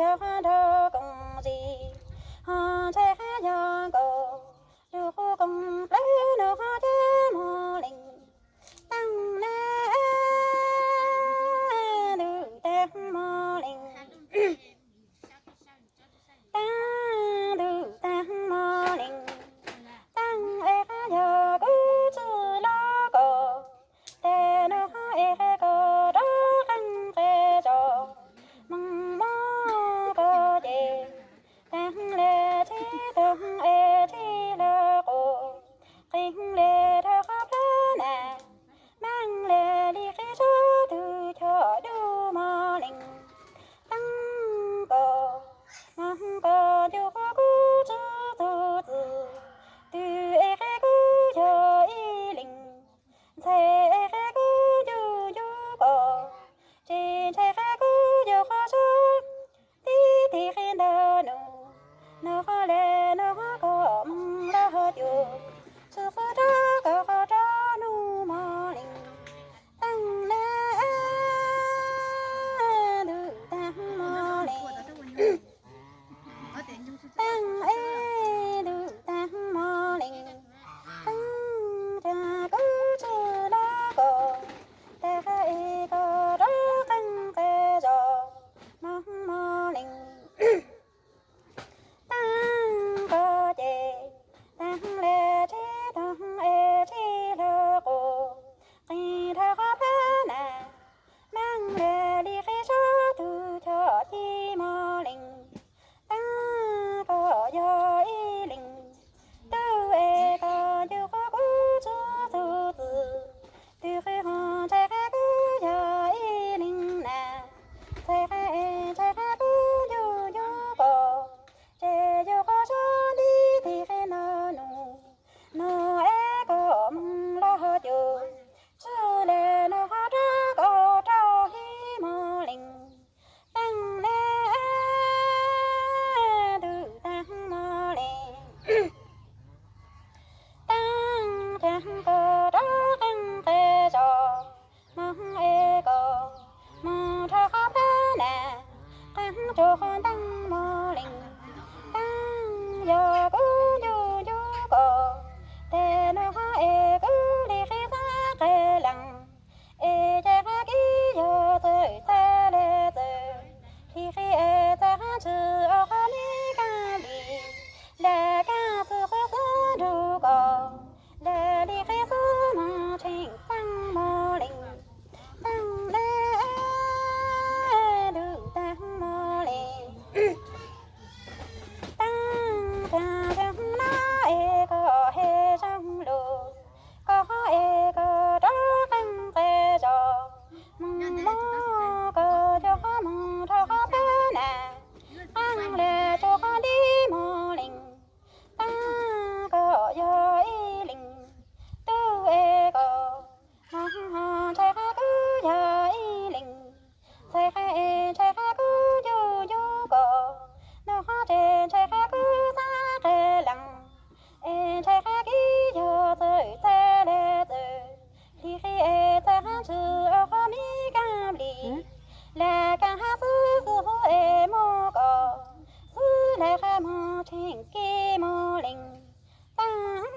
yog qhov nrog koom zis, ho ntshai qhov yog nkaus, lub qub koom plawv nws ho cab mos lees. Taab na, ntuj taag mos lees. Taab ntuj taag mos lees. Taab es qhov yog kuv tsi lug koj, tes nub qhov es qhov koj rov qeej qe zog, moog moog koj ces taag le tsi toog es tsi lug qus, qeej le rau qhov plawv na, maam le li qe sub tug choj dub mos lees. Taab koj, moog koj ncu qhov kuv tsi tug txwv, twg es qe kuv yog ib leeg, ntxhais es qe kuv ncu ncu koj, tsi ntshai qe kuv yug qhov sub, tib teg qe ntawm nub, nub qhov le nub qhov koj moog lug cuag, tsi qhov rov koj qhov rov nub mos lees. Taab na, ntuj taag mos lees. Taab es ntuj taag mos lees. Taab tag kuv tsi lug koj, tes qhov es koj rov qeej qe zog, moog mos lees. Taab koj ces taag le tsi toog es tsi lug qus, qeej rau qhov plawv na, maam le li qe sub tug choj ci mos lees. Taab koj yog ib leeg, tug es koj ncu qhov kuv tsi tug txwv, twg qe ho ntshai qe kuv yog ib leeg na, ntxhais qe es ntshai qe kuv ncu ncu koj, tsi yug qhov sub tib teg qe ntawm nub, nub es koj moog lug cuag, tsi le nub qhov rov koj rov hi mos lees. Taab le, ntuj taag mos lees. Taab tag koj rov qeej qe zog, moog es koj moog rau qhov plawv na, qeej rua qhov ntaag mos lees. Taab yog kuv ncu ncu koj, tes nub qhov es kuv li qe xab qe lees, es tes qhov kib yog txawm txav le txawm, li qe es txav qhov tsi ua qhov me kaaj li, le kaaj xwb qhov xwb nrug koj, le li qe xwb moog tseem taag mos lees. Taab le, ntuj taag mos lees. Taab tag zoo nab es koj he zoo lug, koj qhov es koj rov qeej qe zog, moog moog koj cov qhov moog rau qhov plawv na, qaab le rua qhov nti mos lees. Taab koj yog ib leeg, tug es koj moog ho ntshai qhov kuv yog ib leeg, ntxhais qe es ntshai qhov kuv ncu ncu koj, nub qhov tsi ntshai qhov kuv xab qe lees, es ntshai qhov kib yog txawm txav le txawm, li qe es txav qhov tsi ua qhov me kaaj li, le kaaj hab xwb xwb es moog koj, xwb le qhov moog tseem kib mos lees. Taab